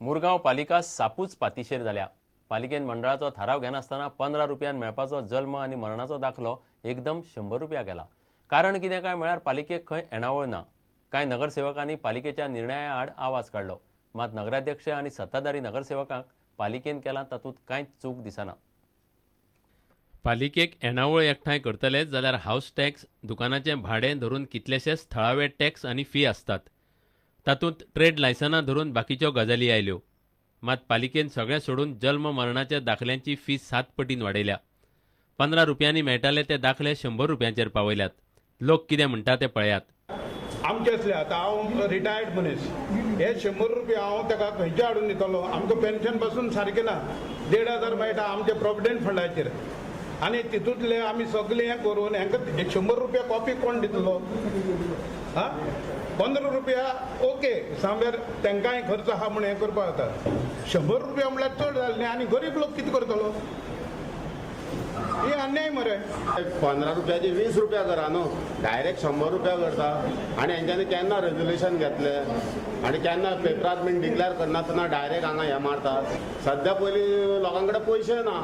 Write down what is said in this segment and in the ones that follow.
मुरगांव पालिका सापूच पातिशेर जाल्या. पालिकेन मंडळाचो थाराव घेनासतना 15 रुपयान मेळपाचो जल्म आनी मरणाचो दाखलो एकदम 100 रुपया केला. कारण कितें काय म्हळ्यार पालिकेक खंय येणावळ ना. कांय नगरसेवकांनी पालिकेच्या निर्णया आड आवाज काडलो. मात नगराध्यक्ष आनी सत्ताधारी नगरसेवकांक पालिकेन केलां तातूंत कांयच चूक दिसना. पालिकेक येणावळ एकठांय करतले जाल्यार हावस टॅक्स, दुकानाचें भाडें धरून कितलेशेच थळावे टॅक्स आनी फी आसतात. तातूंत ट्रेड लायसनां धरून बाकीच्यो गजाली आयल्यो. मात पालिकेन सगळें सोडून जल्म मरणाच्या दाखल्यांची फी 7 पटीन वाडयल्या. 15 रुपयांनी मेळटाले ते दाखले 100 रुपयांचेर पावयल्यात. लोक कितें म्हणटा ते पळयात. आमचे असले आतां हांव रिटायर्ड मनीस, हे 100 रुपया हांव ताका खंयचे हाडून दितलो? आमकां पेन्शन पासून सारकें ना, 1500 मेळटा आमच्या प्रोविडंट फंडाचेर आनी तितूंतले आमी सगळें हें करून हांकां 100 रुपया कॉपी कोण दितलो? आं, 15 रुपया ओके समवेर तांकांय खर्च आहा म्हूण हें करपाक जाता. 100 रुपया म्हणल्यार चड जालें न्ही, आनी गरीब लोक कितें करतलो? हे अन्याय मरे. 15 रुपयाचे 20 रुपया करा न्हू, डायरेक्ट 100 रुपया करता. आनी हेंच्यांनी केन्ना रेजोल्युशन घेतले आनी केन्ना पेपरार बीन डिक्लेअर करनासतना डायरेक्ट हांगा हें मारता. सद्या पयलीं लोकां कडेन पयशे ना,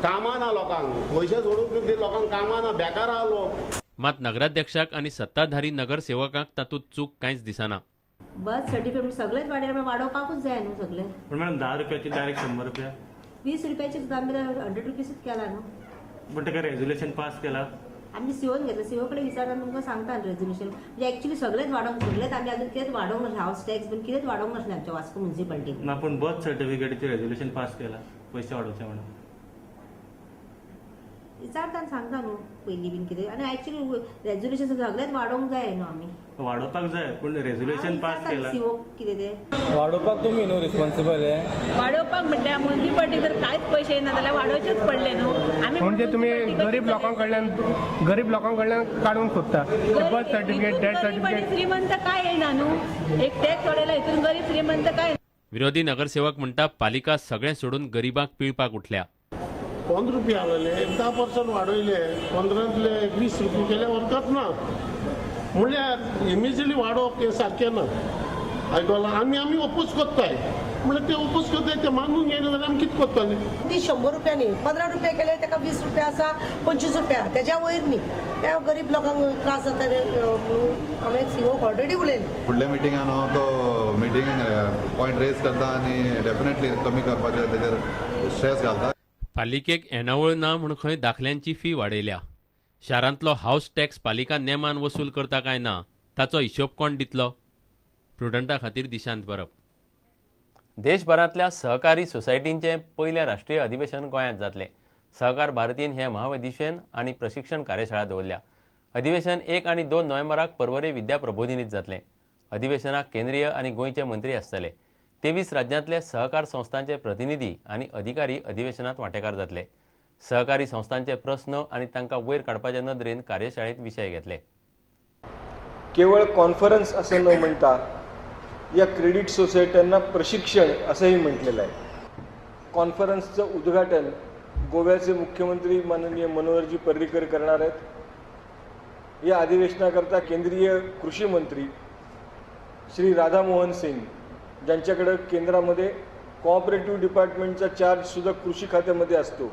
कामां ना, लोकांक पयशे सोडून लोकांक कामां ना, बेकार आहा लोक. मात नगराध्यक्षाक आनी सत्ताधारी नगरसेवकांक तातूंत चूक कांयच दिसना. बर्थ सर्टिफिकेट सगळेच वाडयला, वाडोवपाकूच जाय न्हू सगळे. पण मॅडम 10 रुपयाचे डायरेक्ट 100 रुपया, 20 रुपयाचे सुद्दां आमी 100 रुपीसूच केला न्हू. पण ताका रेजोल्युशन पास केला. आमी सीओन घेतलं, सीओ कडेन विचारून तुमकां सांगता रेजोल्युशन. म्हणजे एक्चुअली सगळेच वाडोवंक, सगळेच आमी अजून कितेंच वाडोवंक नासलें. हावस टॅक्स बीन कितेंच वाडोवंक नासलें आमच्या वास्को म्युनिसिपालिटीन. ना, पूण बर्थ सर्टिफिकेटीचे रेजोल्युशन पास केला पयशे वाडोवचे म्हणून. विचारता सांगता न्हू पयलीं बीन कितें. आनी एक्चुअली रेजोल्युशन सगळेच वाडोवंक जाय न्हू आमी. वाडोवपाक जाय, पूण रेजोल्युशन पास केला. सीओ कितें तें वाडोवपाक तुमी न्हू रिस्पॉन्सिबल हे. वाडोवपाक म्हटल्यार म्युनिसिपालिटी जर कांयच पयशे येना जाल्यार वाडोवचेच पडले न्हू आमी. म्हणजे तुमी गरीब लोकां कडल्यान काडूंक सोदता बर्थ सर्टिफिकेट, डेथ सर्टिफिकेट. श्रीमंत काय येना न्हू, एक टॅक्स वाडयला हितून गरीब श्रीमंत काय. विरोधी नगरसेवक म्हणटा पालिका सगळें सोडून गरिबांक पिळपाक उठल्या. 15 रुपया आसलेले 10% वाडयले, 15तले 20 रुपया केल्यार हरकत ना. म्हणल्यार इमिजिएटली वाडोवप हें सारकें ना. आयकलां आमी आमी ओपोज करताय, म्हणल्यार ते ओपोज करताय ते मानून घेयना जाल्यार आमी कितें करतले? ती 100 रुपया न्ही, 15 रुपया केले ताका 20 रुपया आसा, 25 रुपया त्याच्या वयर न्ही. त्या गरीब लोकांक त्रास जाता म्हणून हांवें सीओक ऑलरेडी उलयलें. फुडल्या मिटिंगान हांव तो मिटिंग पॉयंट रेज करता आनी डेफिनेटली कमी करपाचें तेजेर स्ट्रेस घालता. पालिकेक येणावळ ना म्हूण खंय दाखल्यांची फी वाडयल्या. शारांतलो हावस टॅक्स पालिका नेमान वसूल करता काय ना ताचो हिशोब कोण दितलो? प्रुडंटा खातीर दिशांत परब. देशभरांतल्या सहकारी सोसायटींचें पयलें राष्ट्रीय अधिवेशन गोंयांत जातलें. सहकार भारतीन हें महाअधिवेशन आनी प्रशिक्षण कार्यशाळा दवरल्या. अधिवेशन 1 आनी 2 नोव्हेंबराक पर्वरे विद्या प्रबोधिनीत जातलें. अधिवेशनाक केंद्रीय आनी गोंयचे मंत्री आसतले. 23 राज्यांतले सहकार संस्थांचे प्रतिनिधी आनी अधिकारी अधिवेशनात वांटेकार जातले. सहकारी संस्थांचे प्रस्न आनी तांकां वयर काडपाच्या नदरेन कार्यशाळेत विशय घेतले. केवळ कॉन्फरन्स असं न म्हणता या क्रेडिट सोसायट्यांना प्रशिक्षण असंही म्हटलेलं आहे. कॉन्फरन्सचं उद्घाटन गोव्याचे मुख्यमंत्री माननीय मनोहरजी पर्रीकर करणार आहेत. या अधिवेशनाकरता केंद्रीय कृषी मंत्री श्री राधामोहन सिंग, ज्यांच्याकडं केंद्रामध्ये कोऑपरेटिव्ह डिपार्टमेंटचा चार्जसुद्धा कृषी खात्यामध्ये असतो,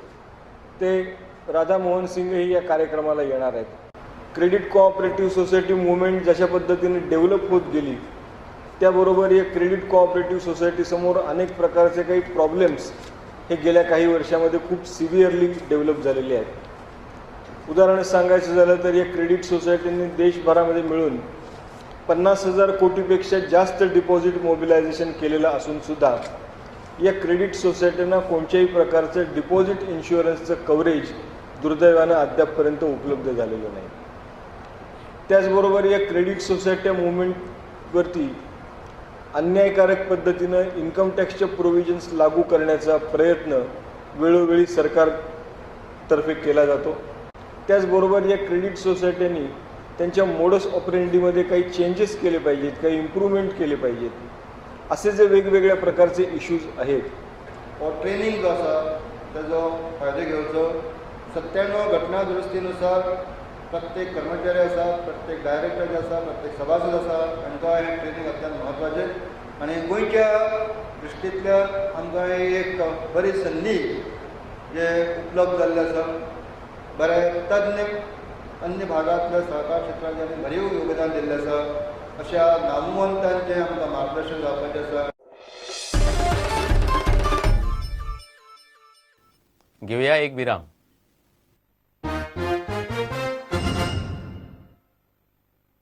ते राधामोहन सिंगही या कार्यक्रमाला येणार आहेत. क्रेडिट कोऑपरेटिव्ह सोसायटी मुवमेंट जशा पद्धतीने डेव्हलप होत गेली त्याबरोबर या क्रेडिट कोऑपरेटिव्ह सोसायटीसमोर अनेक प्रकारचे काही प्रॉब्लेम्स हे गेल्या काही वर्षामध्ये खूप सिव्हिअरली डेव्हलप झालेले आहेत. उदाहरण सांगायचं झालं तर या क्रेडिट सोसायटींनी देशभरामध्ये मिळून 50,000 कोटीपेक्षा जास्त डिपॉझिट मोबिलायझेशन केलेलं असूनसुद्धा या क्रेडिट सोसायटींना कोणत्याही प्रकारचं डिपॉझिट इन्शुरन्सचं कव्हरेज दुर्दैवानं अद्यापपर्यंत उपलब्ध झालेलं नाही. त्याचबरोबर या क्रेडिट सोसायट्या मुवमेंटवरती अन्यायकारक पद्धतीनं इन्कम टॅक्सच्या प्रोव्हिजन्स लागू करण्याचा प्रयत्न वेळोवेळी सरकारतर्फे केला जातो. त्याचबरोबर या क्रेडिट सोसायट्यांनी त्यांच्या मोडस ऑपरेंडीमध्ये काही चेंजेस केले पाहिजेत, काही इम्प्रूव्हमेंट केले पाहिजेत, असे जे वेगवेगळ्या प्रकारचे इश्यूज आहेत. हो ट्रेनिंग जो आसा ताजो फायदो घेवचो. 97 घटना दुरुस्तीनुसार प्रत्येक कर्मचारी आसा, प्रत्येक डायरेक्टर जे आसा, प्रत्येक सभासद आसा, तांकां हें ट्रेनिंग अत्यंत म्हत्वाचें. आनी गोंयच्या दृश्टींतल्यान आमकां एक बरी संदी जे उपलब्ध जाल्ले आसा. बरे तज्ञ अन्य भागांतल्या सहकार क्षेत्रांत ज्यांनी भरीव योगदान दिल्लें आसा अशा नामवंतांचें आमकां मार्गदर्शन जावपाचें आसा. घेवया एक विराम.